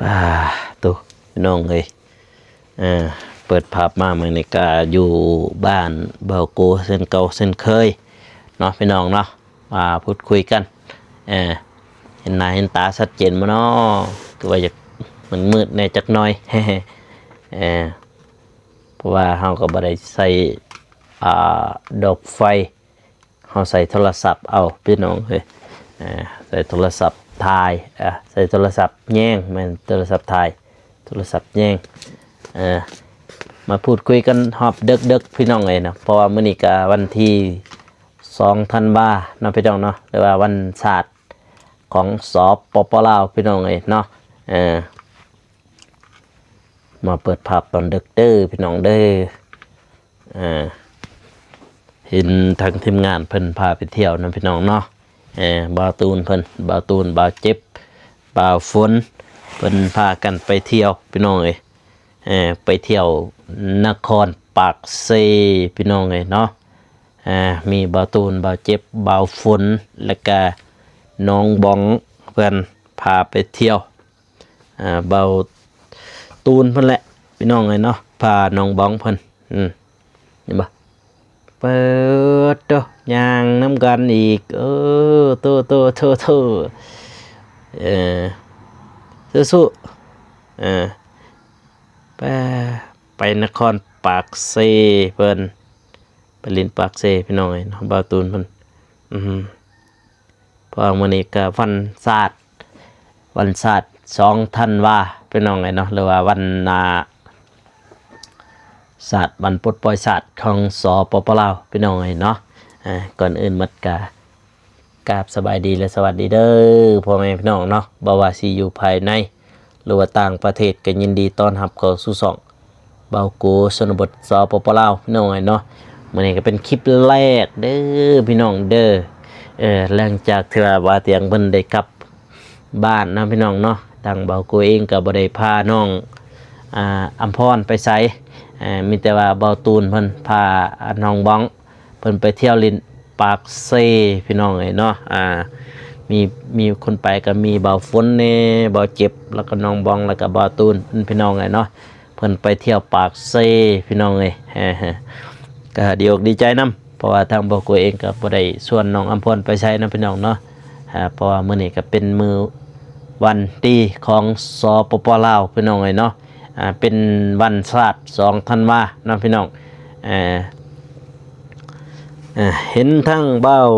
ປາໂຕ ພີ່ນ້ອງເອີຍ ເອີ ເປີດພາບມາມື້ນີ້ກະຢູ່ບ້ານບ່າວໂກເຊັ່ນເກົ່າເຊັ່ນເຄີຍເນາະ ພີ່ນ້ອງເນາະ ມາພູດຄຸຍກັນ ເອີ ເຫັນໜ້າເຫັນຕາຊັດເຈນບໍ່ເນາະ? ຄືວ່າຢາກມືດໆແດ່ຈັກໜ້ອຍ ເອີ ເພາະວ່າເຮົາກໍບໍ່ໄດ້ໃຊ້ ອ່າ ດອກໄຟ ເຮົາໃຊ້ໂທລະສັບເອົາ ພີ່ນ້ອງເອີຍ ເອີ ໃຊ້ໂທລະສັບຖ່າຍ ເອີ ໃຊ້ໂທລະສັບແຍງ ແມ່ນໂທລະສັບຖ່າຍ ໂທລະສັບແຍງ ເອີ ມາພູດຄຸຍກັນຮອບເດິກໆ ພີ່ນ້ອງເອີຍເນາະ ເພາະວ່າມື້ນີ້ກະວັນທີສອງທັນວາເນາະ ພີ່ນ້ອງເນາະ ຫຼືວ່າວັນຊາດຂອງ ສປປ ລາວ ພີ່ນ້ອງເອີຍເນາະ ເອີ ມາເປີດພາບຕອນເດິກເດີ ພີ່ນ້ອງເດີ ເອີ ເຫັນທາງທີມງານເພິ່ນພາໄປທ່ຽວນຳ ພີ່ນ້ອງເນາະ ເອີ ບ່າວຕູນເພິ່ນ ບ່າວຕູນ ບ່າວເຈັບ ບ່າວຝົນ ເພິ່ນພາກັນໄປທ່ຽວ ພີ່ນ້ອງເອີຍ ເອີ ໄປທ່ຽວນະຄອນປາກເຊ ພີ່ນ້ອງເອີຍເນາະ ເອີ ມີບ່າວຕູນ ບ່າວເຈັບ ບ່າວຝົນ ແລ້ວກະນ້ອງບອງ ເພິ່ນພາໄປທ່ຽວ ອ່າ ບ່າວຕູນເພິ່ນແຫຼະ ພີ່ນ້ອງເອີຍເນາະ ພານ້ອງບອງເພິ່ນ ອືມ ເຫັນບໍ່ ເປີດໂຕ ຍ່າງນຳກັນອີກ ເອີ ໂຕ ໂຕ ໂຕ ເອີ ສູ້ໆ ເອີ ໄປ ໄປນະຄອນປາກເຊເພິ່ນ ໄປຫຼິ້ນປາກເຊ ພີ່ນ້ອງເອີຍເນາະ ບ່າວຕູນເພິ່ນ ອືມ ເພາະວ່າມື້ນີ້ກະວັນຊາດ ວັນຊາດສອງທັນວາ ພີ່ນ້ອງເອີຍເນາະ ຫຼືວ່າວັນ ອ່າ ຊາດ ວັນປົດປ່ອຍຊາດຂອງ ສປປ ລາວ ພີ່ນ້ອງເອີຍເນາະ ເອີ ກ່ອນອື່ນໝົດກະກາບສະບາຍດີ ແລະ ສະຫວັດດີເດີ ພໍ່ແມ່ພີ່ນ້ອງເນາະ ບໍ່ວ່າຊິຢູ່ພາຍໃນ ຫຼືວ່າຕ່າງປະເທດ ກໍຍິນດີຕ້ອນຮັບເຂົ້າສູ່ຊ່ອງ ບ່າວໂກຊົນນະບົດ ສປປ ລາວ ພີ່ນ້ອງເອີຍເນາະ ມື້ນີ້ກໍເປັນຄລິບແລກເດີ ພີ່ນ້ອງເດີ ເອີ ຫຼັງຈາກທີ່ວ່າບ່າວຕຽງເພິ່ນໄດ້ກັບບ້ານເນາະ ພີ່ນ້ອງເນາະ ທາງບ່າວໂກເອງກໍບໍ່ໄດ້ພານ້ອງ ອ່າ ອຳພອນໄປໃສ ເອີ ມີແຕ່ວ່າບ່າວຕູນເພິ່ນພາ ອ່າ ນ້ອງບອງ ເພິ່ນໄປທ່ຽວຫຼິ້ນປາກເຊ ພີ່ນ້ອງເອີຍເນາະ ອ່າ ມີ ມີຄົນໄປກໍມີບ່າວຝົນແດ່ ບ່າວເຈັບ ແລ້ວກໍນ້ອງບອງ ແລ້ວກໍບ່າວຕູນ ພີ່ນ້ອງເອີຍເນາະ ເພິ່ນໄປທ່ຽວປາກເຊ ພີ່ນ້ອງເອີຍ ກໍດີອົກດີໃຈນຳ ເພາະວ່າທາງບ່າວໂກເອງກໍບໍ່ໄດ້ຊວນນ້ອງອຳພອນໄປໃສເນາະ ພີ່ນ້ອງເນາະ ອ່າ ເພາະວ່າມື້ນີ້ກໍເປັນມື້ວັນດີຂອງ ສປປ ລາວ ພີ່ນ້ອງເອີຍເນາະ ອ່າ ເປັນວັນຊາດສອງທັນວາເນາະ ພີ່ນ້ອງ ເອີ ເອີ ເຫັນທັງບ່າວ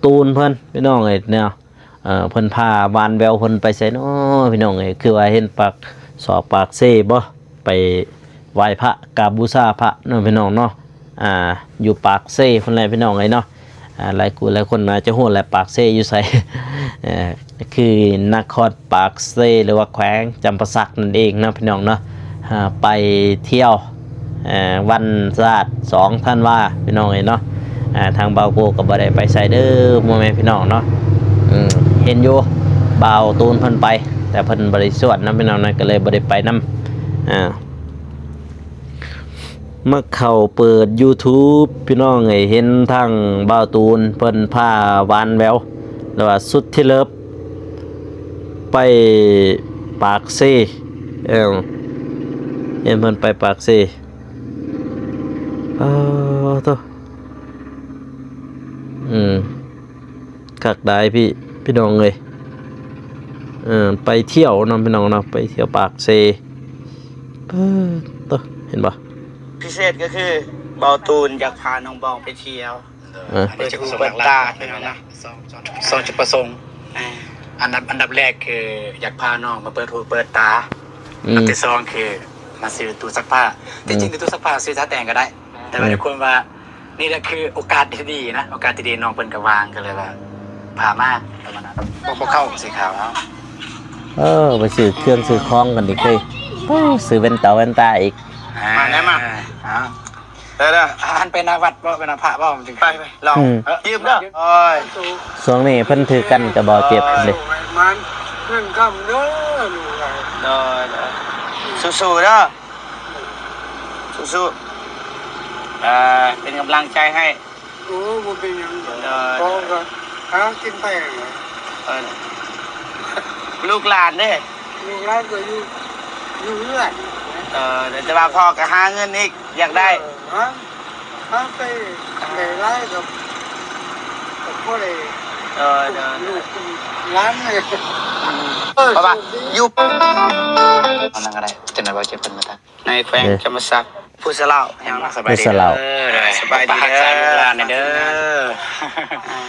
ຕູນເພິ່ນ ພີ່ນ້ອງເອີຍເນາະ ເອີ ເພິ່ນພາຫວານແວວເພິ່ນໄປໃສເນາະ ພີ່ນ້ອງເອີຍ ຄືວ່າເຫັນປາກ ສອບປາກເຊບໍ ໄປໄຫວ້ພະ ກາບບູຊາພະເນາະ ພີ່ນ້ອງເນາະ ອ່າ ຢູ່ປາກເຊພຸ້ນແຫຼະ ພີ່ນ້ອງເອີຍເນາະ ອ່າ ຫຼາຍຜູ້ຫຼາຍຄົນໜ້າຈະຮູ້ແຫຼະ ປາກເຊຢູ່ໃສ ເອີ ຄືນະຄອນປາກເຊ ຫຼືວ່າແຂວງຈຳປາສັກນັ້ນເອງເນາະ ພີ່ນ້ອງເນາະ ອ່າ ໄປທ່ຽວ ເອີ ວັນຊາດສອງທັນວາ ພີ່ນ້ອງເອີຍເນາະ ອ່າ ທາງບ່າວໂກກໍບໍ່ໄດ້ໄປໃສເດີ ພໍ່ແມ່ພີ່ນ້ອງເນາະ ເຫັນຢູ່ບ່າວຕູນເພິ່ນໄປ ແຕ່ເພິ່ນບໍ່ໄດ້ຊວນນຳ ພີ່ນ້ອງເນາະ ກໍເລີຍບໍ່ໄດ້ໄປນຳ ອ່າ ມາເຂົ້າເປີດຢູທູບ ພີ່ນ້ອງເອີຍ ເຫັນທາງບ່າວຕູນເພິ່ນພາຫວານແວວ ຫຼືວ່າສຸດທີ່ເລີບ ໄປປາກເຊ ເອີ ເຫັນເພິ່ນໄປປາກເຊ ປາໂທ້ ອືມ ຄັກຫຼາຍພີ່ ພີ່ນ້ອງເອີຍ ເອີ ໄປທ່ຽວເນາະ ພີ່ນ້ອງເນາະ ໄປທ່ຽວປາກເຊ ປາໂທ້ ເຫັນບໍ່? ພິເສດກໍຄື ບ່າວຕູນຢາກພານ້ອງບອງໄປທ່ຽວ ເອີ ເປີດຫູເປີດຕາ ພີ່ນ້ອງນະ ສອງ ສອງຈຸດປະສົງ ອ່າ ອັນດັບ ອັນດັບແລກຄືຢາກພານ້ອງມາເປີດຫູເປີດຕາ ອືມ ອັນທີສອງຄືມາຊື້ຕູ້ຊັກຜ້າ ອືມ ທີ່ຈິງຕູ້ຊັກຜ້າຊື້ທ່າແຕ່ງກໍໄດ້ ແຕ່ວ່າ ອືມ ຄວາມວ່າ ນີ້ແຫຼະຄືໂອກາດທີ່ດີນະ ໂອກາດທີ່ດີ ນ້ອງເພິ່ນກໍວ່າງ ກໍເລີຍວ່າພາມາ ປະມານນັ້ນ ບໍ່ ບໍ່ເຂົ້າສີຂາວເນາະ ເອີ ໄປຊື້ເຄື່ອງຊື້ຂອງກັນອີກເລີຍ ຊື້ແວ່ນຕາແວ່ນຕາອີກ ອ່າ ມາແລ້ວ ມາ ເອົາ ໄດ້ລະ ອັນໄປໜ້າວັດບໍ່ ໄປໜ້າພະບໍ່ ມັນຈຶ່ງ ໄປ ໄປ ລອງ ອືມ ເອີ ຢືມເດີ ໂອ້ຍ ຊ່ວງນີ້ເພິ່ນຖືກັນກັບບໍ່ເຈັບເດ້ ມັນເງິນຄຳເດີ ລູກເອີຍ ໂດຍ ໂດຍ ສູ້ໆເດີ ສູ້ໆ ເອີ ເປັນກຳລັງໃຈໃຫ້ ໂອ້ ບໍ່ເປັນຫຍັງ ໂດຍ ພໍ່ກໍຫາກິນໄປ ເອີ ລູກຫຼານເດ້ ລູກຫຼານກໍຢູ່ ຢູ່ເຮືອນ. ເອີ ແຕ່ວ່າພໍ່ກໍຫາເງິນອີກ ຢາກໄດ້ ເອີ ຫາ ຫາໄປໄດ້ຫຼາຍກໍ ກໍພໍໄດ້ ເອີ ລູກຫຼານ ເອີ ເພາະວ່າຢູ່ ອັນນັ້ນກໍໄດ້ ຈັ່ງໃດວ່າເກັບເພິ່ນມາ ໃນແຂວງຈຳປາສັກ ຜູ້ສະເຫຼົາ ສະບາຍດີເດີ ສະບາຍດີເດີ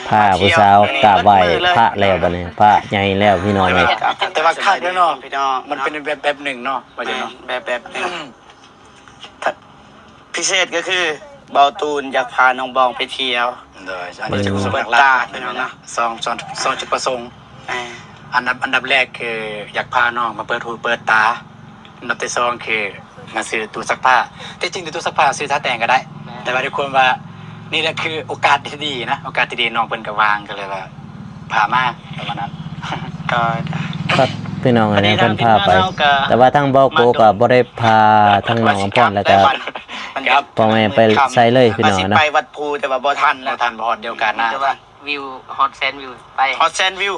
ພາຜູ້ສາວກາບໄຫວ້ພະແລ້ວບັດນີ້ ພະໃຫຍ່ແລ້ວພີ່ນ້ອງເອີຍ ແຕ່ວ່າຄັກເດີເນາະ ພີ່ນ້ອງ ມັນເປັນແບບ ແບບໜຶ່ງເນາະ ວ່າຈັ່ງເນາະ ແບບ ແບບໜຶ່ງ ພິເສດກໍຄື ເບົາຕູນຢາກພານ້ອງບອງໄປທ່ຽວ ໂດຍ ອັນນີ້ຖືວ່າເປີດຕາ ພີ່ນ້ອງເນາະ ສອງ ສອງ ສອງຈຸດປະສົງ ແມ່ນ ອັນດັບ ອັນດັບແລກຄືຢາກພານ້ອງມາເປີດຫູເປີດຕາ ອັນດັບທີສອງຄືມາຊື້ຕູ້ຊັກຜ້າ ທີ່ຈິງຕູ້ຊັກຜ້າຊື້ຖ້າແຕ່ງກໍໄດ້ ແຕ່ວ່າດ້ວຍຄວາມວ່ານີ້ແຫຼະຄືໂອກາດທີ່ດີນະ ໂອກາດທີ່ດີ ນ້ອງເພິ່ນກໍວ່າງ ກໍເລີຍວ່າພາມາປະມານນັ້ນ ກໍ ຄັກພີ່ນ້ອງເອີຍ ເພິ່ນພາໄປ ແຕ່ວ່າທາງເບົາໂກກໍບໍ່ໄດ້ພາທາງນ້ອງອຳພອນ ແລ້ວກໍພໍ່ແມ່ໄປໃສເລີຍພີ່ນ້ອງເນາະ ວ່າຊິໄປວັດພູ ແຕ່ວ່າບໍ່ທັນແລ້ວ ບໍ່ທັນ ບໍ່ຮອດໂອກາດນະ ແຕ່ວ່າ ວິວ ຮອດແສນວິວ ໄປ ຮອດແສນວິວ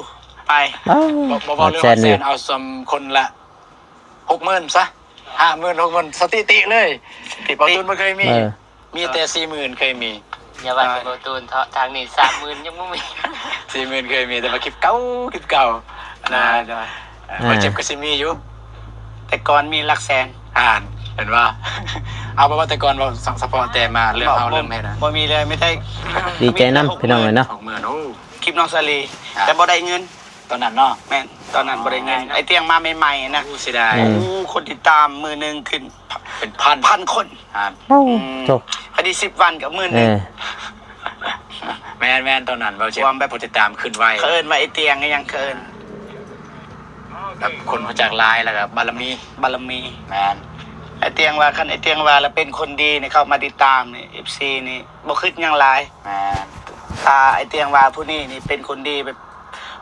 ໄປ ບໍ່ ບໍ່ເວົ້າເລື່ອງຮອດແສນ ເອົາສ່ຳຄົນລະຫົກໝື່ນຊະ ຫ້າໝື່ນ ຫົກໝື່ນ ສະຖິຕິເລີຍ ເບົາຕູນບໍ່ເຄີຍມີ ເອີ ມີແຕ່ສີ່ໝື່ນເຄີຍມີ ຢ່າວ່າແຕ່ເບົາຕູນເທາະ ທາງນີ້ສາມໝື່ນຍັງບໍ່ມີ ສີ່ໝື່ນເຄີຍມີ ແຕ່ວ່າຄລິບເກົ່າ ຄລິບເກົ່ານະ ອ່າ ເອີ ບໍ່ເຈັບກໍຊິມີຢູ່ ແຕ່ກ່ອນມີຫຼັກແສນ ອ່ານ ເຫັນບໍ່ ເອົາບໍ່ວ່າແຕ່ກ່ອນ ເວົ້າສະເພາະແຕ່ມາເລີ່ມເອົາເລີ່ມເຮັດນະ ບໍ່ມີເລີຍ ມີແຕ່ ດີໃຈນຳພີ່ນ້ອງເອີຍເນາະ ຫົກໝື່ນ ໂອ້ ຄລິບນ້ອງສາລີ ອ່າ ແຕ່ບໍ່ໄດ້ເງິນ ຕອນນັ້ນເນາະ ແມ່ນ ຕອນນັ້ນບໍ່ໄດ້ເງິນ ໄອ້ຕຽງມາໃໝ່ໆນະ ໂອ້ ເສຍດາຍ ໂອ້ ຄົນຕິດຕາມມື້ໜຶ່ງຂຶ້ນເປັນພັນ ພັນຄົນ ອ່າ ໂອ້ ອືມ ໂທ້ ພາຍໃນສິບວັນກໍໝື່ນໜຶ່ງ ເອີ ແມ່ນໆ ຕອນນັ້ນເວົ້າຊິ ຄວາມແບບ ຜູ້ຕິດຕາມຂຶ້ນໄວ ເຂົາເອີ້ນວ່າໄອ້ຕຽງ ອີຫຍັງເຂົາເອີ້ນ ແບບຄົນຮູ້ຈັກຫຼາຍ ແລ້ວກໍບາລະມີ ບາລະມີ ແມ່ນ ໄອ້ຕຽງວ່າ ຄັນໄອ້ຕຽງວ່າລະເປັນຄົນດີນີ້ ເຂົ້າມາຕິດຕາມນີ້ ເອັຟຊີນີ້ ບໍ່ຄິດຫຍັງຫຼາຍ ແມ່ນ ຖ້າໄອ້ຕຽງວ່າຜູ້ນີ້ນີ້ເປັນຄົນດີແບບ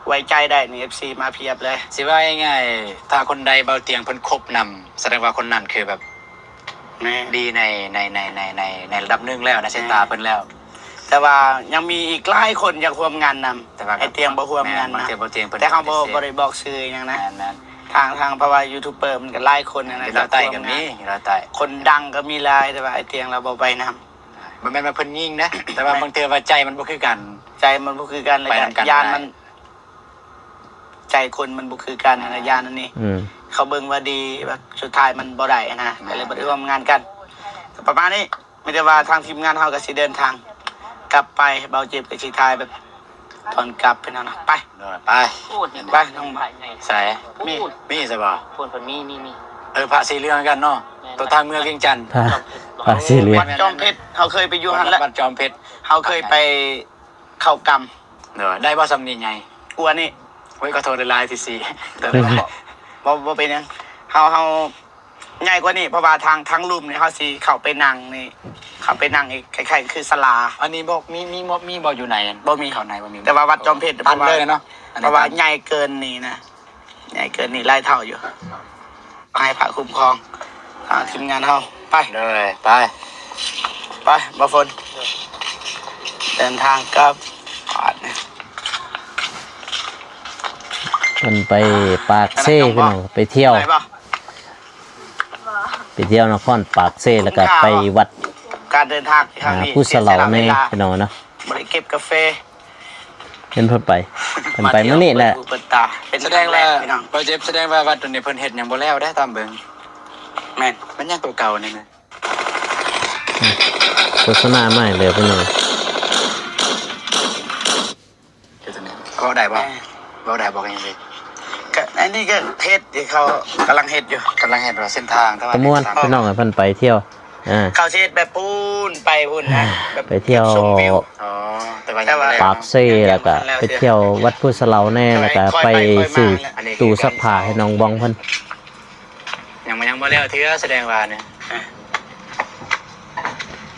ໄວ້ໃຈໄດ້ນີ້ ເອັຟຊີມາພຽບເລີຍ ຊິວ່າງ່າຍໆ ຖ້າຄົນໃດເບົາຕຽງເພິ່ນຄົບນຳ ສະແດງວ່າຄົນນັ້ນຄືແບບ ແມ່ນ ດີໃນ ໃນ ໃນ ໃນ ໃນລະດັບໜຶ່ງແລ້ວ ໃນສາຍຕາເພິ່ນແລ້ວ ແມ່ນ ແຕ່ວ່າຍັງມີອີກຫຼາຍຄົນຢາກຮ່ວມງານນຳ ແຕ່ວ່າໄອ້ຕຽງບໍ່ຮ່ວມງານນຳ ບາງເທື່ອເບົາຕຽງເພິ່ນ ແຕ່ເຮົາບໍ່ ປະຕິເສດ ບໍ່ໄດ້ບອກຊື່ຫຍັງນະ ແມ່ນໆ ທາງ ທາງ ເພາະວ່າຢູທູບເບີມັນກໍຫຼາຍຄົນນະ ຢູ່ລາວໃຕ້ກໍມີ ຢູ່ລາວໃຕ້ ຄົນດັງກໍມີຫຼາຍ ແຕ່ວ່າໄອ້ຕຽງລາວບໍ່ໄປນຳ ບໍ່ແມ່ນວ່າເພິ່ນຍິງເດ້ ແຕ່ວ່າບາງເທື່ອວ່າໃຈມັນບໍ່ຄືກັນ ໃຈມັນບໍ່ຄືກັນ ແລ້ວກໍຢ້ານມັນ ໃຈຄົນມັນບໍ່ຄືກັນຫັ້ນນະ ຢ້ານອັນນີ້ ອືມ ເຂົາເບິ່ງວ່າດີ ແບບສຸດທ້າຍມັນບໍ່ໄດ້ຫັ້ນນະ ກໍເລີຍບໍ່ໄດ້ຮ່ວມງານກັນ ປະມານນີ້ ມີແຕ່ວ່າທາງທີມງານເຮົາກໍຊິເດີນທາງກັບໄປ ເບົາເຈັບກໍຊິຖ່າຍແບບຕອນກັບ ພີ່ນ້ອງເນາະ ໄປ ໄປ ໄປ ນ້ອງ ໃສ ມີ ມີໃສບໍ່ ພຸ້ນ ເພິ່ນມີ ມີ ມີ ເອີ ພະສີເຫຼືອງຄືກັນເນາະ ແມ່ນ ຕົວທາງເມືອງວຽງຈັນ ພະ ພະສີເຫຼືອງ ວັດຈອມເພັດ ເຮົາເຄີຍໄປຢູ່ຫັ້ນແຫຼະ ວັດຈອມເພັດ ເຮົາເຄີຍໄປເຂົ້າກຳ ໂດຍ ໄດ້ບໍ່ສ່ຳນີ້ໃຫຍ່ ກວ່ານີ້ ໂອ້ຍ ຂໍໂທດຫຼາຍໆ ທີ່ຊິ ບໍ່ ບໍ່ເປັນຫຍັງ ເຮົາ ເຮົາໃຫຍ່ກວ່ານີ້ ເພາະວ່າທາງ ທາງລຸ່ມນີ້ ເຮົາຊິເຂົ້າໄປນັ່ງນີ້ ເຂົ້າໄປນັ່ງອີກ ຄ້າຍໆ ຄືສາລາ ອັນນີ້ບໍ່ ມີ ມີ ມີບໍ່ ຢູ່ໃນ ບໍ່ມີ ເຂົ້າໃນບໍ່ມີ ແຕ່ວ່າວັດຈອມເພັດ ເພາະວ່າ ເພາະວ່າໃຫຍ່ເກີນນີ້ນະ ໃຫຍ່ເກີນນີ້ຫຼາຍເທົ່າຢູ່ ໃຫ້ພະຄຸ້ມຄອງ ທາງທີມງານເຮົາ ໄປ ເດີ ໄປ ໄປ ບ່າວຝົນ ເດີນທາງກັບ ເພິ່ນໄປປາກເຊ ພີ່ນ້ອງ ໄປທ່ຽວ ໄປທ່ຽວນະຄອນປາກເຊ ແລ້ວກໍໄປວັດ ການເດີນທາງ ອ່າ ພູສະເຫຼົາແດ່ ພີ່ນ້ອງເນາະ ບໍ່ໄດ້ເກັບກາເຟ ເຫັນເພິ່ນໄປ ເພິ່ນໄປມື້ນີ້ແຫຼະ ເປີດຫູເປີດຕາ ເປັນ ສະແດງວ່າ ຄະນແລກ ພີ່ນ້ອງ ບໍ່ເຈັບ ສະແດງວ່າວັດຕົວນີ້ເພິ່ນເຮັດຫຍັງບໍ່ແລ້ວເດ້ ຕາມເບິ່ງ ແມ່ນ ມັນຍັງຕົວເກົ່ານີ້ນະ ໂຄສະນາໃໝ່ເລີຍພີ່ນ້ອງ ເຮັດຈັ່ງໃດ ເວົ້າໄດ້ບໍ່ ເວົ້າໄດ້ບໍ່ ກໍຍັງເຮັດ ກໍອັນນີ້ກໍເຮັດ ທີ່ເຂົາກຳລັງເຮັດຢູ່ ກຳລັງເຮັດວ່າເສັ້ນທາງ ແຕ່ວ່າ ກໍມ່ວນ ພີ່ນ້ອງ ເພິ່ນໄປທ່ຽວ ອ່າ ເຂົາຊິເຮັດແບບພຸ້ນໄປພຸ້ນນະ ອ່າ ແບບ ໄປທ່ຽວ ຊົມວິວ ອໍ ແຕ່ວ່າ ແຕ່ວ່າ ປາກເຊ ແລ້ວກະໄປທ່ຽວວັດພູສະເຫຼົາແດ່ ແລ້ວກະໄປຊື້ຕູ້ຊັກຜ້າໃຫ້ນ້ອງບອງເພິ່ນ ຍັງ ຍັງບໍ່ແລ້ວເທື່ອ ສະແດງວ່ານີ້ ອ່າ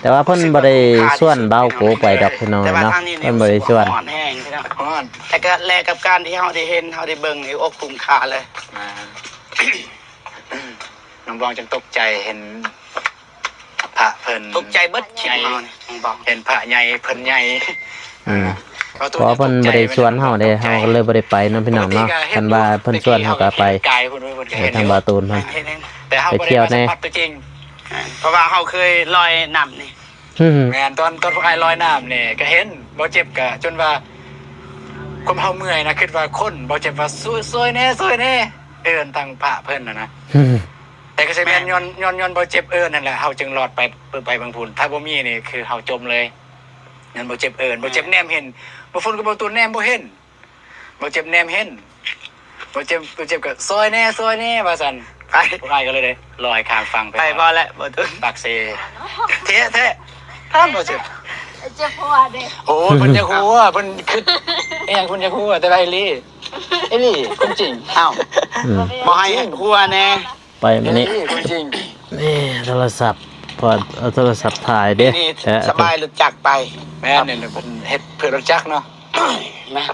ແຕ່ວ່າເພິ່ນບໍ່ໄດ້ຊວນບ່າວໂກໄປດອກ ພີ່ນ້ອງເນາະ ເພິ່ນບໍ່ໄດ້ຊວນ ແຕ່ກໍແລກກັບການທີ່ເຮົາໄດ້ເຫັນ ເຮົາໄດ້ເບິ່ງນີ້ ໂອ້ ຄຸ້ມຄ່າເລີຍ ອ່າ ນ້ອງບອງຈົນຕົກໃຈ ເຫັນ ພະເພິ່ນ ຕົກໃຈເບິດ ຄລິບເຮົານີ້ ເຫັນພະໃຫຍ່ເພິ່ນໃຫຍ່ ອືມ ເພາະວ່າເພິ່ນບໍ່ໄດ້ຊວນເຮົາເດ້ ເຮົາກໍເລີຍບໍ່ໄດ້ໄປເນາະພີ່ນ້ອງເນາະ. ຄັນວ່າເພິ່ນຊວນເຮົາກໍໄປ ເອີ ທາງບ່າວຕູນເພິ່ນ ໄປທ່ຽວແດ່. ເພາະວ່າເຮົາເຄີຍລອຍນ້ຳນີ້. ແມ່ນ ຕອນ ຕອນພວກອ້າຍລອຍນ້ຳນີ້ກໍເຫັນ ບ່າວເຈັບກໍຈົນວ່າ ຄວາມເຮົາເມື່ອຍນະ ຄິດວ່າຄົນ ບ່າວເຈັບວ່າ ຊ່ວຍ ຊ່ວຍແດ່ ຊ່ວຍແດ່ ເອີ້ນທາງພະເພິ່ນນະນະ. ແຕ່ກໍຊິແມ່ນຍ້ອນ ຍ້ອນ ຍ້ອນບ່າວເຈັບເອີ້ນນັ້ນແຫຼະ ເຮົາຈຶ່ງລອດໄປ ໄປເບິ່ງພຸ້ນ. ຖ້າບໍ່ມີນີ້ຄືເຮົາຈົມເລີຍ. ຍ້ອນບ່າວເຈັບເອີ້ນ ບ່າວເຈັບແນມເຫັນ ບ່າວຝົນກັບບ່າວຕູນແນມບໍ່ເຫັນ. ບ່າວເຈັບແນມເຫັນ ບ່າວເຈັບ ບ່າວເຈັບກໍ ຊ່ອຍແດ່ ຊ່ອຍແດ່ ວ່າຊັ້ນ. ພວກອ້າຍກໍເລີຍໄດ້ລອຍຂ້າມຝັ່ງໄປ. ໄປພໍແລ້ວ ບ່າວຕູນ ປາກເຊ. ແທ້ ແທ້ ຖາມບ່າວເຈັບ. ເຈັບຫົວເດ້. ໂອ້ຍ ເພິ່ນຢາກຮູ້ ເພິ່ນຄິດອີ່ຫຍັງ ເພິ່ນຢາກຮູ້ ແຕ່ວ່າອີ່ຫຼີ ອີ່ຫຼີ ຄວາມຈິງ. ອ້າວ ບໍ່ໃຫ້ຫົວແດ່. ໄປມື້ນີ້ ນີ້ ຄົນຈິງ ນີ້ໂທລະສັບ ເພາະເອົາໂທລະສັບຖ່າຍເດ້. ນີ້ ເອີ ສະບາຍລົດຈັກໄປ. ແມ່ນ ນີ້ເພິ່ນເຮັດເພື່ອລົດຈັກເນາະ. ແມ່ນ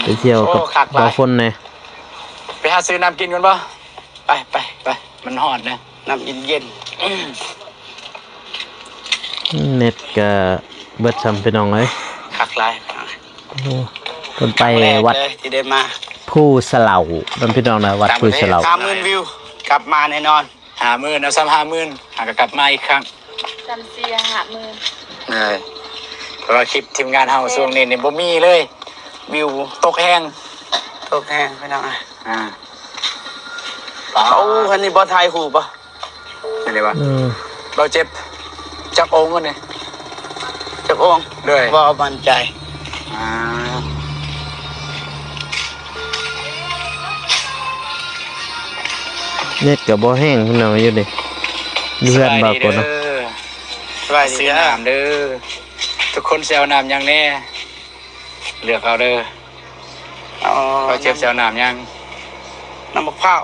ໄປທ່ຽວກັບ ໂອ້ ຄັກຫຼາຍ ບ່າວຝົນແດ່. ໄປຫາຊື້ນ້ຳກິນກ່ອນບໍ່? ໄປ ໄປ ໄປ ມັນຮ້ອນນະ ນ້ຳເຢັນໆ. ເນັດກະເບິດຊ້ຳ ພີ່ນ້ອງເອີຍ. ຄັກຫຼາຍ. ໂອ້ ເພິ່ນໄປວັດ ຄັ້ງແລກເລີຍທີ່ໄດ້ມາ ພູສະເຫຼົານຳ ພີ່ນ້ອງນະ ວັດພູສະເຫຼົາ. ຫ້າໝື່ນວິວ ກັບມາແນ່ນອນ. ຫ້າໝື່ນ ເອົາຊ້ຳຫ້າໝື່ນ ຫາກໍກັບມາອີກຄັ້ງ ຊ້ຳສີ່ຫ້າໝື່ນ. ເອີ ເພາະວ່າຄລິບທີມງານເຮົາຊ່ວງນີ້ນີ້ບໍ່ມີເລີຍ ວິວຕົກແຮງ ຕົກແຮງ ພີ່ນ້ອງ. ອ່າ ໂອ້ ອັນນີ້ບໍ່ຖ່າຍຮູບບໍ່? ເປັນໄດວະ? ອືມ ເບົາເຈັບ ຈັກອົງອັນນີ້ ຈັກອົງ? ໂດຍ ບໍ່ໝັ້ນໃຈ. ອ່າ ເນັດກໍບໍ່ແຮງພີ່ນ້ອງ ຢູ່ນີ້ ຢູ່ເຮືອນບ່າວກົນເນາະ. ສະບາຍດີເດີ ສະບາຍດີ ຊື້ນ້ຳເດີ ທຸກຄົນຊິເອົານ້ຳຫຍັງແດ່? ເລືອກເອົາເດີ. ອໍ ບ່າວເຈັບຊິເອົານ້ຳຫຍັງ? ນ້ຳໝາກພ້າວ.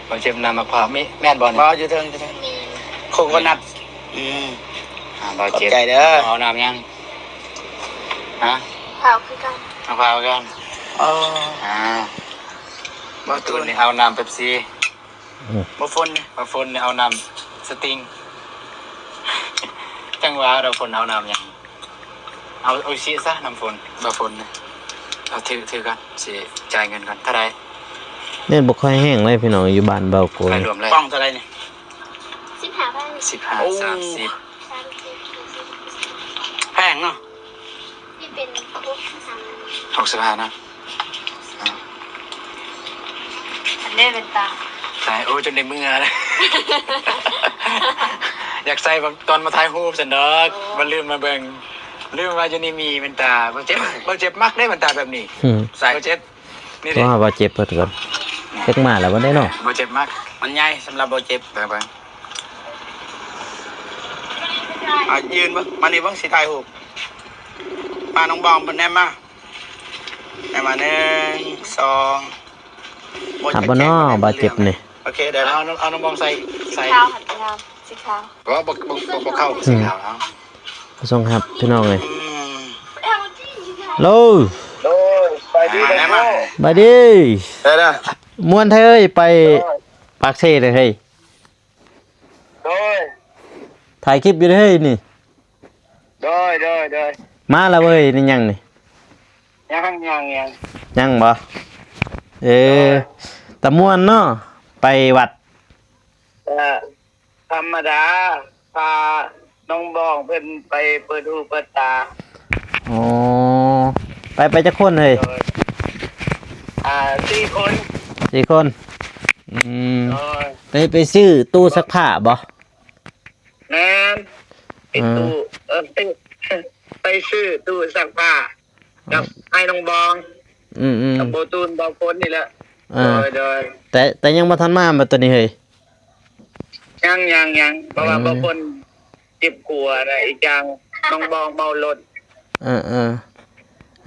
ບ່າວເຈັບນ້ຳໝາກພ້າວ ມີ ແມ່ນບໍ່ນີ້? ບໍ່ ຢູ່ເທິງ ຢູ່ເທິງ ໂຄໂກນັດ. ອືມ ອ່າ ບ່າວເຈັບ ຂອບໃຈເດີ. ເອົານ້ຳຫຍັງ? ຮະ? ພ້າວຄືກັນ ນ້ຳພ້າວຄືກັນ. ອໍ ອ່າ ບ່າວຕູນນີ້ເອົານ້ຳເປັບຊີ. ອືມ ບ່າວຝົນນີ້ ບ່າວຝົນນີ້ເອົານ້ຳສະຕິງ. ຈັ່ງວ່າບ່າວຝົນເອົານ້ຳຫຍັງ? ເອົາ ໂອອິຊິຊະ ນ້ຳຝົນ ບ່າວຝົນນະ. ເອົາ ຖື ຖືກ່ອນ ຊິຈ່າຍເງິນກ່ອນ. ເທົ່າໃດ? ແມ່ນບໍ່ຄ່ອຍແຮງເລີຍພີ່ນ້ອງ ຢູ່ບ້ານບ່າວໂກຍ. ໄປລວມເລີຍ ປ່ອງເທົ່າໃດນີ້? ສິບຫ້າພັນ. ສິບຫ້າ ໂອ້ ສາມສິບ ສາມສິບ ແພງເນາະ. ທີ່ເປັນຫົກສິບຫ້າ ຫົກສິບຫ້ານະ. ອັນນີ້ແວ່ນຕາ ໃສ່ ໂອ້ ຈົນໄດ້ເມື່ອ ຢາກໃສ່ຕອນມາຖ່າຍຮູບຊັ້ນດອກ. ໂອ້ ມັນລືມມາເບິ່ງ ລືມວ່າຢູ່ນີ້ມີແວ່ນຕາ. ບໍ່ເຈັບ ບໍ່ເຈັບມັກເດ້ແວ່ນຕາແບບນີ້. ອືມ ໃສ່ ບໍ່ເຈັບ ນີ້ເດ້ ໂທຫາບໍ່ເຈັບເພິ່ນກ່ອນ. ຈັກມາແລ້ວບໍ່ໄດ້ເນາະ ບໍ່ເຈັບມັກ ມັນໃຫຍ່ສຳລັບບໍ່ເຈັບ. ເບິ່ງ ເບິ່ງ ອ່ະ ຢືນເບິ່ງ ມານີ້ເບິ່ງ ຊິຖ່າຍຮູບ. ມາ ນ້ອງບອງເພິ່ນແນມມາ ແນມມາ ໜຶ່ງ ສອງ. ຮັບບໍ່ເນາະ ບໍ່ເຈັບນີ້? ໂອເຄ ໄດ້ແລ້ວ. ເອົາ ເອົານ້ອງບອງໃສ່ ໃສ່ ສີຂາວຫັ້ນງາມ ສີຂາວ. ບໍ່ ບໍ່ ບໍ່ ບໍ່ເຂົ້າ ອືມ ສີຂາວເອົາ. ບໍ່ສົ່ງຮັບ ພີ່ນ້ອງເອີຍ. ອືມ ໂລ ໂດຍ ສະບາຍດີ ມາແລ້ວ ມາແລ້ວ. ສະບາຍດີ ໄດ້ລະ ມ່ວນແທ້ເອີຍ ໄປ ໂດຍ ປາກເຊເດີເຮີ້ຍ. ໂດຍ ຖ່າຍຄລິບຢູ່ເດີເຮີ້ຍນີ້. ໂດຍ ໂດຍ ໂດຍ ມາລະເວີຍ ນີ້ຍັງນີ້? ຍັງ ຍັງ ຍັງ ຍັງບໍ່? ເອີ ໂດຍ ຕາມ່ວນເນາະ ໄປວັດ. ເອີ ທຳມະດາ ພານ້ອງບອງເພິ່ນໄປເປີດຫູເປີດຕາ. ອໍ ໄປ ໄປຈັກຄົນເຮີ້ຍ? ໂດຍ ອ່າ ສີ່ຄົນ ສີ່ຄົນ. ອືມ ໂດຍ ໄປ ໄປຊື້ຕູ້ຊັກຜ້າບໍ່? ແມ່ນ ໄປ ເອີ ຕູ້ ເອີ ໄປ ໄປຊື້ຕູ້ຊັກຜ້າກັບ ເອີ ອ້າຍນ້ອງບອງ. ອືມໆ ກັບບໍ່ຕູນ ບໍ່ຝົນນີ້ແຫຼະ. ເອີ ໂດຍ ໂດຍ ແຕ່ ແຕ່ຍັງບໍ່ທັນມາບໍ່ໂຕນີ້ເຮີ້ຍ? ຍັງ ຍັງ ຍັງ ເພາະວ່າ ອືມ ບໍ່ຝົນເຈັບຂົວນະ ອີກຢ່າງນ້ອງບອງເມົາລົດ. ເອີໆ ເ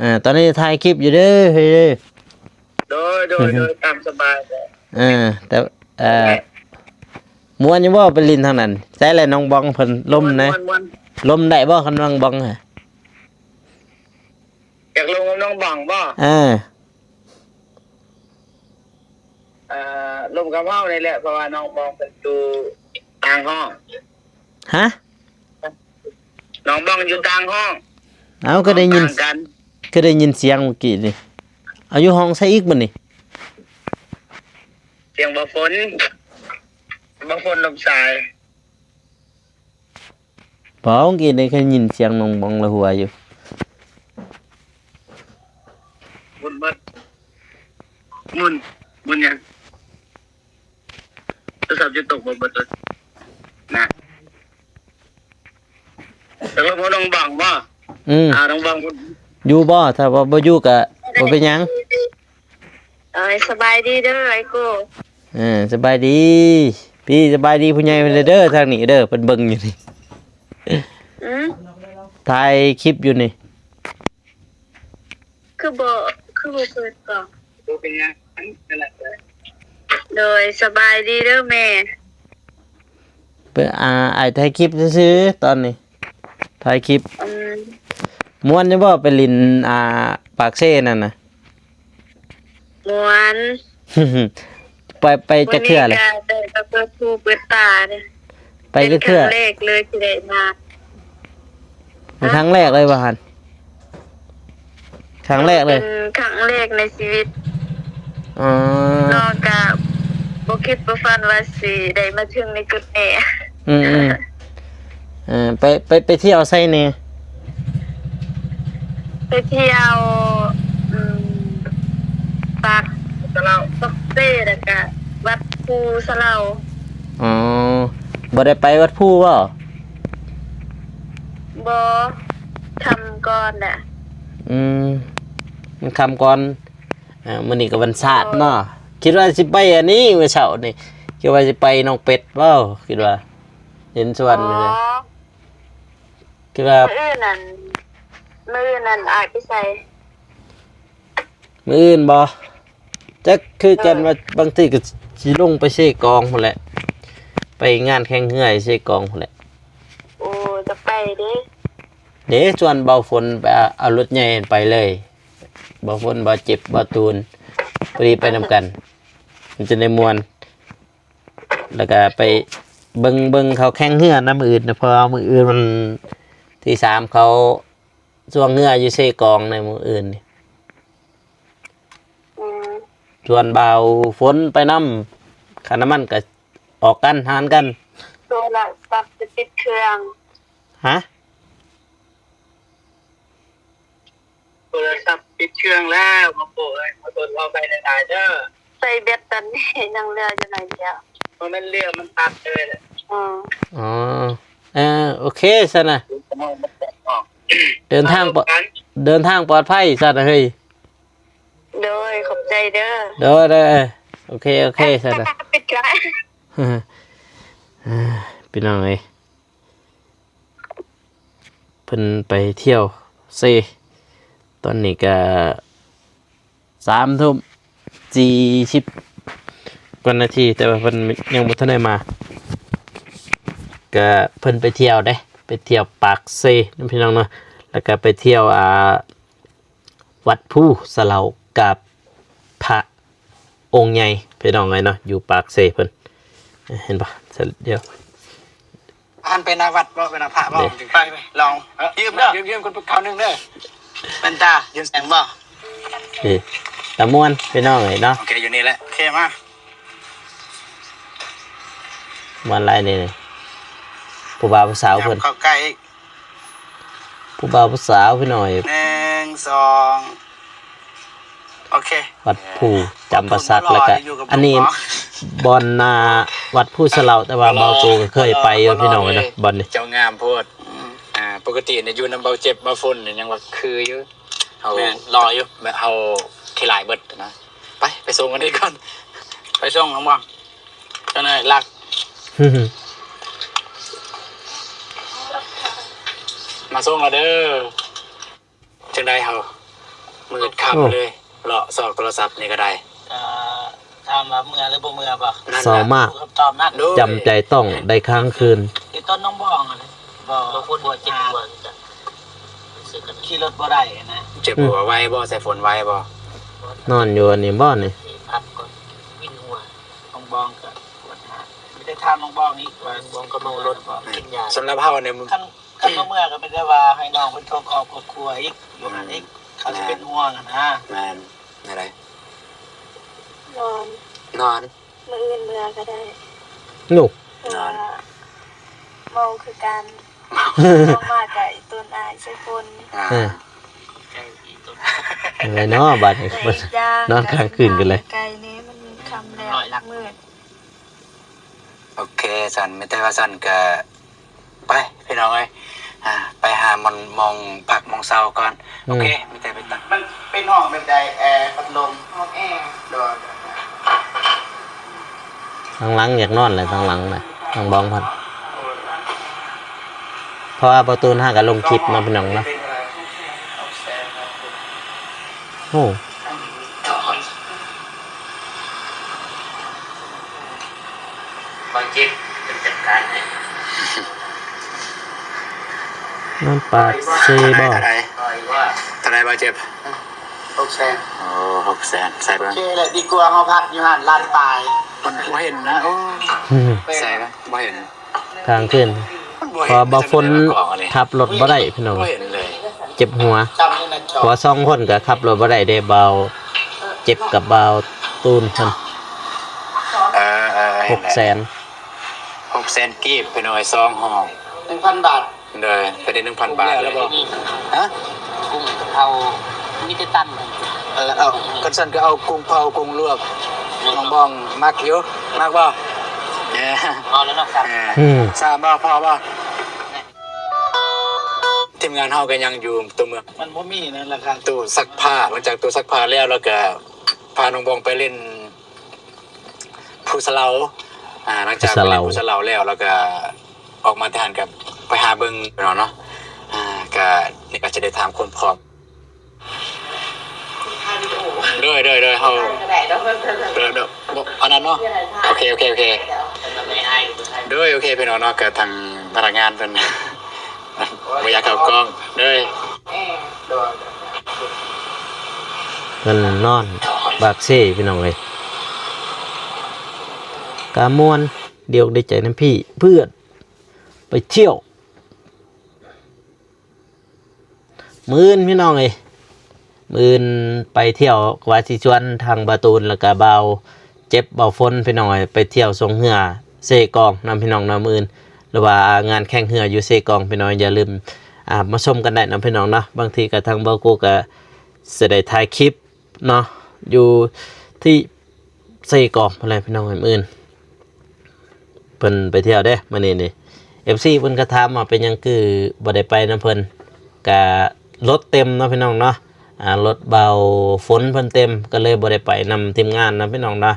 ອີ ຕອນນີ້ຖ່າຍຄລິບຢູ່ເດີເຮີ້ຍ. ໂດຍ ໂດຍ ໂດຍ ຕາມສະບາຍ. ເອີ ແຕ່ ເອີ ມ່ວນຢູ່ບໍ່ໄປຫຼິ້ນທາງນັ້ນ? ໃສແຫຼະນ້ອງບອງເພິ່ນ ລົມນະ ມ່ວນ ມ່ວນ ລົມໄດ້ບໍ່ຄັນນ້ອງບອງ? ຢາກລົມກັບນ້ອງບອງບໍ່? ເອີ ເອີ ລົມກັບເຮົານີ້ແຫຼະ ເພາະວ່ານ້ອງບອງເພິ່ນຢູ່ຕ່າງຫ້ອງ. ຮະ? ນ້ອງບອງຢູ່ຕ່າງຫ້ອງ. ເອົ້າ ກໍໄດ້ຍິນ ຕ່າງກັນ ກໍໄດ້ຍິນສຽງເມື່ອກີ້ນີ້. ເອົາ ຢູ່ຫ້ອງໃສອີກບັດນີ້? ສຽງບໍ່ຝົນ ບໍ່ຝົນລົມສາຍ. ບໍ່ ເມື່ອກີ້ນີ້ກໍໄດ້ຍິນສຽງໜອງບອງລະຫົວຢູ່. ໝຸນເບິດ ໝຸນ ໝຸນຫຍັງ? ໂທລະສັບຈະຕົກບໍ່ເບິດເລີຍນະ. ແຕ່ວ່າບໍ່ຕ້ອງບັງບໍ່? ອືມ ອ່າ ຕ້ອງບັງ ຢູ່ບໍ່? ຖ້າວ່າບໍ່ຢູ່ກໍບໍ່ເປັນຫຍັງ. ເອີຍ ສະບາຍດີເດີອ້າຍໂກ. ເອີ ສະບາຍດີພີ່ ສະບາຍດີຜູ້ໃຫຍ່ເພິ່ນເດີ ທາງນີ້ເດີ ເພິ່ນເບິ່ງຢູ່ນີ້. ອືມ ຖ່າຍຄລິບຢູ່ນີ້. ຄືບໍ່ ຄືບໍ່ເປີດກ້ອງ? ບໍ່ເປັນຫຍັງ ນັ້ນແຫຼະ. ໂດຍ ສະບາຍດີເດີແມ່. ເປີດ ອ່າ ອ້າຍຖ່າຍຄລິບຊື່ໆ ຕອນນີ້ ຖ່າຍຄລິບ. ອືມ ມ່ວນຢູ່ບໍ່ ໄປຫຼິ້ນ ອ່າ ປາກເຊນັ້ນນະ? ມ່ວນ. ໄປ ໄປຈັກເທື່ອແລ້ວ? ມື້ນີ້ກໍໄດ້ມາເປີດຫູເປີດຕາເດ້. ໄປຈັກເທື່ອ? ເປັນຄັ້ງແລກເລີຍທີ່ໄດ້ມາ. ເປັນຄັ້ງແລກເລີຍບໍ່ຫັ້ນ? ຄັ້ງແລກເລີຍ? ເປັນຄັ້ງແລກໃນຊີວິດ. ອໍ ນ້ອງກະບໍ່ຄິດບໍ່ຝັນວ່າຊິໄດ້ມາເຖິງໃນຈຸດນີ້. ອືມໆ ເອີ ໄປ ໄປ ໄປທ່ຽວໃສແດ່? ໄປທ່ຽວ ອືມ ປາກ ປາກເຊ ແລ້ວກະວັດພູສະເຫຼົາ. ອໍ ບໍ່ໄດ້ໄປວັດພູບໍ່? ບໍ່ ຄ່ຳກ່ອນແຫຼະ. ອືມ ມັນຄ່ຳກ່ອນ. ອ່າ ມື້ນີ້ກໍວັນຊາດເນາະ. ຄິດວ່າຊິໄປອັນນີ້ ມື້ເຊົ້ານີ້ ຄິດວ່າຊິໄປໜອງເປັດບໍ່? ຄິດວ່າເຫັນສວນຢູ່. ອໍ ຄິດວ່າ ມື້ອື່ນນັ້ນ ມື້ອື່ນນັ້ນອ້າຍໄປໃສ? ມື້ອື່ນບໍ່? ຈັກຄືກັນວ່າ ເອີ ບາງທີກໍຊິລົງໄປເຊກອງພຸ້ນແຫຼະ ໄປງານແຂ່ງເຮືອເຊກອງພຸ້ນແຫຼະ. ໂອ້ ຈະໄປເດ້. ເດ້ ຊວນເບົາຝົນໄປ ເອົາ ເອົາລົດໃຫຍ່ໄປເລີຍ ເບົາຝົນ ເບົາເຈັບ ເບົາຕູນ ພໍດີໄປນຳກັນ ມັນຈະໄດ້ມ່ວນ. ແລ້ວກະໄປເບິ່ງ ເບິ່ງເຂົາແຂ່ງເຮືອນຳມື້ອື່ນນະ ເພາະວ່າມື້ອື່ນວັນທີສາມ ເຂົາຊ່ວງເຮືອຢູ່ເຊກອງໃນມື້ອື່ນນີ້. ອືມ ຊວນບ່າວຝົນໄປນຳ ຄ່ານ້ຳມັນກະອອກກັນ ຫານກັນ. ໂທລະສັບຈະປິດເຄື່ອງ. ຮະ? ໂທລະສັບປິດເຄື່ອງແລ້ວ ມາໂກເອີຍ. ຂໍໂທດຂໍອະໄພຫຼາຍໆເດີ. ໃສ່ແບັດຕອນນີ້ຍັງເຫຼືອຢູ່ໜ້ອຍດຽວ. ບໍ່ແມ່ນເຫຼືອ ມັນຕັດເລີຍແຫຼະ. ອໍ ອໍ ເອີ ໂອເຄຊັ້ນນະ. ເດີນທາງປອດ ເດີນທາງປອດໄພຊັ້ນນະເຮີ້ຍ. ໂດຍ ຂອບໃຈເດີ. ໂດຍ ໂດຍ ໂອເຄ ໂອເຄຊັ້ນນະ. ປິດເຄື່ອງ. ພີ່ນ້ອງເອີຍ ເພິ່ນໄປທ່ຽວເຊ ຕອນນີ້ກະສາມທຸ່ມສີ່ສິບກວ່ານາທີ ແຕ່ວ່າເພິ່ນຍັງບໍ່ທັນໄດ້ມາ. ກະເພິ່ນໄປທ່ຽວເດ້ ໄປທ່ຽວປາກເຊນຳພີ່ນ້ອງເນາະ ແລ້ວກະໄປທ່ຽວ ອ່າ ວັດພູສະເຫຼົາ ກາບພະອົງໃຫຍ່ພີ່ນ້ອງເອີຍເນາະ ຢູ່ປາກເຊເພິ່ນ ເຫັນບໍ່? ດຽວ ອັນໄປໜ້າວັດບໍ່ ໄປໜ້າພະບໍ່? ຈຶ່ງໄປ ໄປລອງ ຢືມເດີ ຢືມ ຢືມຄົນຜູ້ເກົ່າໜຶ່ງເດີ. ແວ່ນຕາ ຢືມແສງບໍ່? ເອີ ຕາມ່ວນພີ່ນ້ອງເອີຍເນາະ. ໂອເຄ ຢູ່ນີ້ແຫຼະ ໂອເຄ ມາ ມ່ວນຫຼາຍນີ້ ຜູ້ບ່າວຜູ້ສາວເພິ່ນ ເຂົ້າໃກ້ ຜູ້ບ່າວຜູ້ສາວພີ່ນ້ອງເອີຍ. ໜຶ່ງ ສອງ ໂອເຄ ວັດພູຈຳປາສັກ. ແລ້ວກະອັນນີ້ບ່ອນໜ້າວັດພູສະເຫຼົາ ແຕ່ວ່າບ່າວໂກກໍເຄີຍໄປຢູ່ພີ່ນ້ອງເອີຍເນາະ ບ່ອນນີ້. ເຈົ້າງາມໂພດ. ອືມ ອ່າ ປົກກະຕິນີ້ຢູ່ນຳເບົາເຈັບເບົາຝົນນີ້ຍັງວ່າຄືຢູ່ ເຮົາ ແມ່ນ ຫຼໍ່ຢູ່ ແບບເຮົາຂີ້ຫຼາຍເບິດນະ. ໄປ ໄປສົ່ງກັນດີກ່ອນ ໄປສົ່ງນ້ອງບ່ອນ. ເຈົ້ານາຍລັກ ມາສົ່ງແລ້ວເດີ. ຈັ່ງໃດເຮົາ ມືດຄ່ຳເລີຍ ເລາະຊອກໂທລະສັບນີ້ກໍໄດ້. ເອີ ຖາມວ່າເມື່ອຫຼືບໍ່ເມື່ອບໍ່? ນັ້ນແຫຼະ ເສົ້າມາກ ຮູ້ຄຳຕອບນັ້ນ. ໂດຍ ຈຳໃຈຕ້ອງໄດ້ຄ້າງຄືນ. ຢູ່ຕົ້ນນ້ອງບອງຫັ້ນແຫຼະ. ບໍ່ ບໍ່ຄົນຫົວເຈັບຫົວຄືກັນ ຂີ່ລົດບໍ່ໄດ້ນະ. ເຈັບຫົວໄວບໍ່? ໃສ່ຝົນໄວບໍ່? ນອນຢູ່ອັນນີ້ບໍ່ນີ້? ພັກກ່ອນ ວິນຫົວ. ນ້ອງບອງກໍປວດຫາ ມີແຕ່ຖາມນ້ອງບອງນີ້ວ່າ ນ້ອງບອງກໍເມົາລົດບໍ່ ກິນຢາ. ສຳລັບເຮົານີ້ ຄັນ ຄັນບໍ່ເມືອກໍມີແຕ່ວ່າໃຫ້ນ້ອງເພິ່ນໂທຄອບຄອບຄົວອີກ ຢູ່ຫັ້ນອີກ ເຂົາຊິເປັນຫ່ວງຫັ້ນນະ. ແມ່ນ. ແນວໃດ? ນອນ. ນອນ. ມື້ອື່ນເມືອກໍໄດ້. ນອນ. ເວົ້າຄືກັນ. ນ້ອງມາກະອີຕົນອ້າຍໃສ່ຝົນ. ອ່າ ເອີ ເອີເນາະ ບາດນີ້ ແລະອີກຢ່າງ ນອນຄ້າງຄືນກັນເລີຍ ກະໄກແດ່ ມັນຄ່ຳແລ້ວ ມືດ. ໂອເຄ ຊັ້ນ ມີແຕ່ວ່າຊັ້ນກະໄປ ພີ່ນ້ອງເອີຍ ອ່າ ໄປຫາບ່ອນ ບ່ອນພັກບ່ອນເຊົາກ່ອນ. ອືມ ໂອເຄ ມີແຕ່ໄປຕາມ ມັນເປັນຫ້ອງແບບໃດ? ແອ ພັດລົມ? ຫ້ອງແອ. ໂດຍ. ທາງຫຼັງຢາກນອນແຫຼະ ທາງຫຼັງນະ ທາງບ້ອງເພິ່ນ ເພາະວ່າປະຕູນຫາກະລົງຄລິບເນາະ ພີ່ນ້ອງເນາະ. ໂອ້ ບາດເຈັບເປັນຈັດການໃຫ້ ນອນປາກເຊບໍ່? ເທົ່າໃດ? ເທົ່າໃດ? ເທົ່າໃດບາດເຈັບ? ຫົກແສນ. ໂອ້ ຫົກແສນ ໃສ່ເບິ່ງ. ໂອເຄແຫຼະ ດີກວ່າເຮົາພັກຢູ່ຫັ້ນລ້ານປາຍ. ມັນບໍ່ເຫັນນະ. ໂອ້ ໃສ່ເບິ່ງ ບໍ່ເຫັນ. ກາງຄືນ ມັນບໍ່ເຫັນ ເພາະວ່າບ່ອນຝົນ ມັນຈະໄດ້ມາກອງອັນນີ້ ຂັບລົດບໍ່ໄດ້ພີ່ນ້ອງ ບໍ່ເຫັນເລີຍ ເຈັບຫົວ. ເພາະວ່າສອງຄົນກໍຂັບລົດບໍ່ໄດ້ເດ້ ບ່າວເຈັບກັບບ່າວຕູນເພິ່ນ. ເອີໆ ເຫັນແລ້ວ ຫົກແສນ ຫົກແສນກີບພີ່ນ້ອງ ສອງຫ້ອງ ໜຶ່ງພັນບາດ. ໂດຍ ເປັນໜຶ່ງພັນບາດເລີຍ. ກຸ້ງແລ້ວບໍ່? ຮະ? ກຸ້ງກະເພົາ ມີແຕ່ຕັນ. ເອີ ເອົາ ຄັນຊັ້ນກໍເອົາກຸ້ງເຜົາ ກຸ້ງລວກ. ນ້ອງບອງມັກຢູ່ ມັກບໍ່? ເອີ ພໍແລ້ວເນາະ. ເອີ ອືມ ສາມບໍ່? ພໍບໍ່? ທີມງານເຮົາກໍຍັງຢູ່ຕົວເມືອງ ມັນບໍ່ມີນັ້ນລະ ຄ່ະ ຕູ້ຊັກຜ້າ. ຫຼັງຈາກຕູ້ຊັກຜ້າແລ້ວ ແລ້ວກໍພານ້ອງບອງໄປຫຼິ້ນ ພູສະເຫຼົາ. ອ່າ ຫຼັງຈາກໄປຫຼິ້ນພູສະເຫຼົາແລ້ວ ແລ້ວກະອອກມາແຕ່ຫັ້ນກະໄປຫາເບິ່ງເນາະ ເນາະ. ອ່າ ກະນີ້ກະຈະໄດ້ຖາມຄວາມພ້ອມ. ໂດຍ ໂດຍ ໂດຍ ເຮົາ ໂດຍ ໂດຍ ບໍ່ ອັນນັ້ນເນາະ. ໂອເຄ ໂອເຄ ໂອເຄ ໂດຍ ໂອເຄ ພີ່ນ້ອງເນາະ ກະທາງພະນັກງານເພິ່ນ ບໍ່ຢາກເຂົ້າກ້ອງເດີ. ເພິ່ນນອນປາກເຊພີ່ນ້ອງເອີຍ. ກະມ່ວນ ດີອົກດີໃຈນຳພີ່ເພື່ອນໄປທ່ຽວ. ມື້ອື່ນພີ່ນ້ອງເອີຍ ມື້ອື່ນໄປທ່ຽວ ວ່າຊິຊວນທາງບ່າວຕູນ ແລ້ວກະບ່າວເຈັບ ບ່າວຝົນພີ່ນ້ອງເອີຍ ໄປທ່ຽວຊ່ວງເຮືອເຊກອງນຳພີ່ນ້ອງເນາະ ມື້ອື່ນ ຫຼືວ່າງານແຂ່ງເຮືອຢູ່ເຊກອງພີ່ນ້ອງ. ຢ່າລືມ ອ່າ ມາຊົມກັນໄດ້ເນາະພີ່ນ້ອງເນາະ. ບາງທີກະທາງບ່າວໂກກະຊິໄດ້ຖ່າຍຄລິບ ເນາະ ຢູ່ທີ່ເຊກອງພຸ້ນແຫຼະພີ່ນ້ອງເອີຍ. ມື້ອື່ນເພິ່ນໄປທ່ຽວເດ້ມື້ນີ້ນີ້ ເອັຟຊີເພິ່ນກໍຖາມວ່າເປັນຫຍັງຄືບໍ່ໄດ້ໄປນຳເພິ່ນ ກະລົດເຕັມເນາະພີ່ນ້ອງເນາະ. ອ່າ ລົດບ່າວຝົນເພິ່ນເຕັມ ກໍເລີຍບໍ່ໄດ້ໄປນຳທີມງານນະພີ່ນ້ອງເນາະ.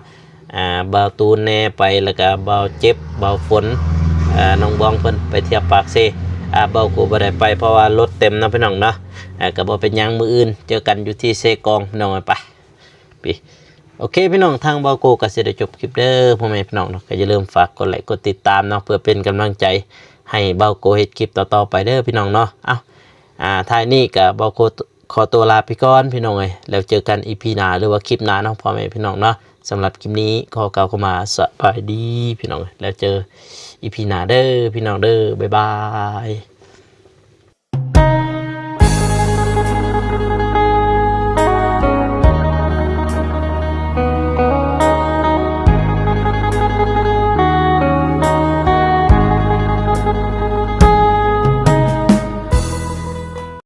ອ່າ ບ່າວຕູນແດ່ໄປ ແລ້ວກະບ່າວເຈັບ ບ່າວຝົນ ອ່າ ນ້ອງບອງເພິ່ນໄປທ່ຽວປາກເຊ. ອ່າ ບ່າວກໍບໍ່ໄດ້ໄປ ເພາະວ່າລົດເຕັມເນາະພີ່ນ້ອງເນາະ. ອ່າ ກໍບໍ່ເປັນຫຍັງ ມື້ອື່ນເຈີກັນຢູ່ທີ່ເຊກອງພີ່ນ້ອງເອີຍ. ໄປ ປີ ໂອເຄພີ່ນ້ອງ ທາງບ່າວໂກກໍຊິໄດ້ຈົບຄລິບເດີພໍ່ແມ່ພີ່ນ້ອງເນາະ. ກໍຢ່າລືມຝາກກົດໄລກົດຕິດຕາມເນາະ ເພື່ອເປັນກຳລັງໃຈໃຫ້ບ່າວໂກເຮັດຄລິບຕໍ່ໆໄປເດີພີ່ນ້ອງເນາະ. ເອົ້າ ອ່າ ທ້າຍນີ້ກໍບ່າວໂກຂໍຕົວລາໄປກ່ອນພີ່ນ້ອງເອີຍ ແລ້ວເຈີກັນອີພີໜ້າ ຫຼືວ່າຄລິບໜ້າເນາະ ພໍ່ແມ່ພີ່ນ້ອງເນາະ. ສຳລັບຄລິບນີ້ຂໍກ່າວຄຳວ່າສະບາຍດີພີ່ນ້ອງເອີຍ ແລ້ວເຈີອີພີໜ້າເດີພີ່ນ້ອງເດີ ບາຍບາຍ.